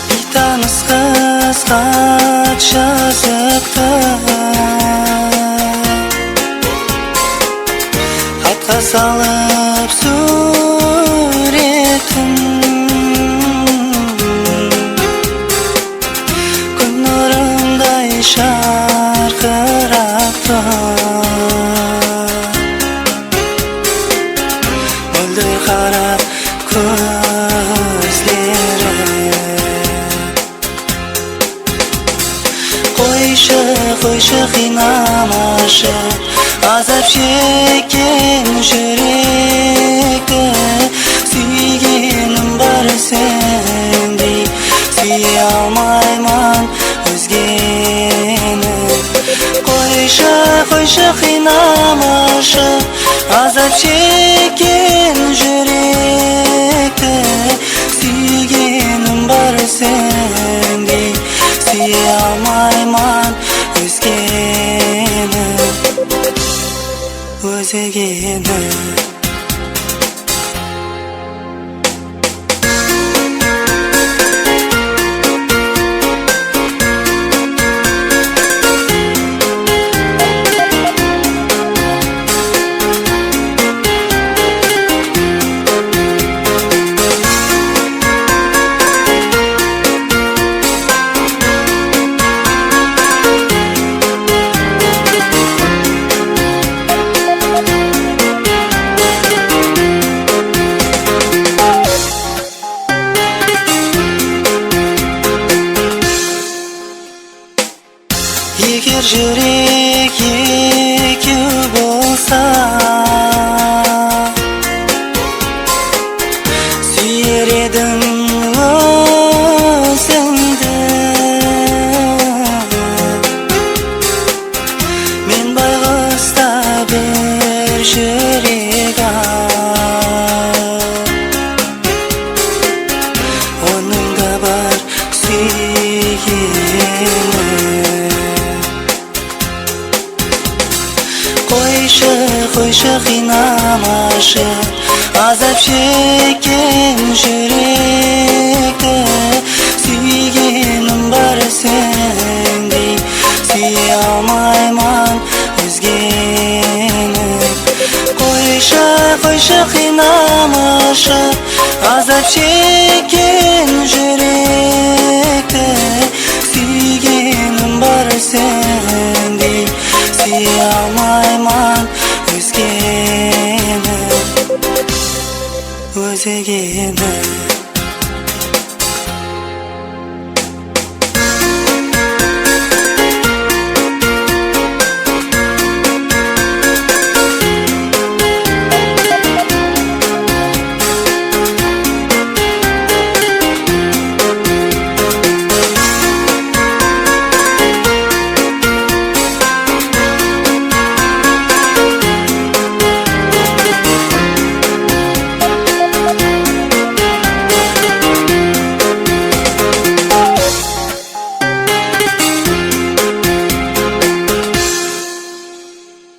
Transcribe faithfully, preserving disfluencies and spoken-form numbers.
Biytanıs qız xat jazıptı. Xatqa salıp súwretin. Kún nurınday jarqırap tur. Mólder qara kózleri. Qoyshı, qoyshı, qıynamasın azap shekken júrekti. Súygenim bar sendey, súye almayman ózgeni. Qoyshı, qoyshı, qıynamasın azap shekken júrekti. Súygenim bar sendey, súye almayman ózgeni, ózgeni. Eger júrek ekew bolsa, súyer edim ózińdi. Men bayǵısta bir júrek-aw, onıń da bar súygeni. Qoyshı, qoyshı, qıynamasın azap shekken júrekti. Súygenim bar sendey, súye almayman ózgeni. Qoyshı, qoyshı, qıynamasın azap shekken júrekti. Súygenim bar sendey, súye almayman ózgeni, ózgeni.